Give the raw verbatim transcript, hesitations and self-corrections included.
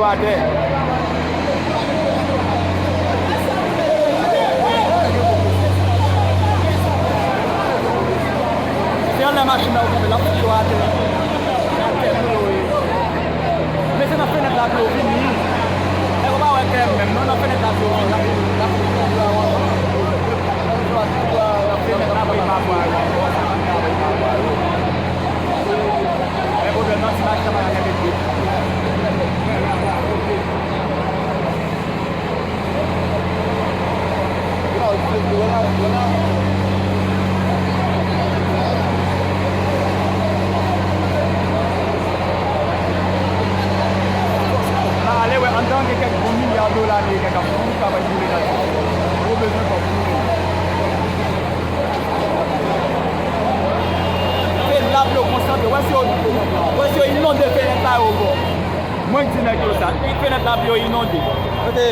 Atè. Se anlè machin nan yo kanpe, l ap fout yo atè. Atè pou yo ye. Men se nan fenèt la dlo vini. Nèg ou pa wè klè menm, non, nan fenèt la dlo vini. L ap, l ap fout yo avan. Fenèt la pou yo pa bwè. Men pwoblèm nan, ti machin nan pa ka kenbe dlo. Ale wè, anndan gen kèk bon milya dola ameriken k ap, k ap boule nan, yo bezwen kòb pou yo. Fenèt la dlo konsantre. Wè si yo, wè si yo inonde fenèt la yo bò. Mwen k di nèg yo sa. Fenèt la dlo inonde. Kote?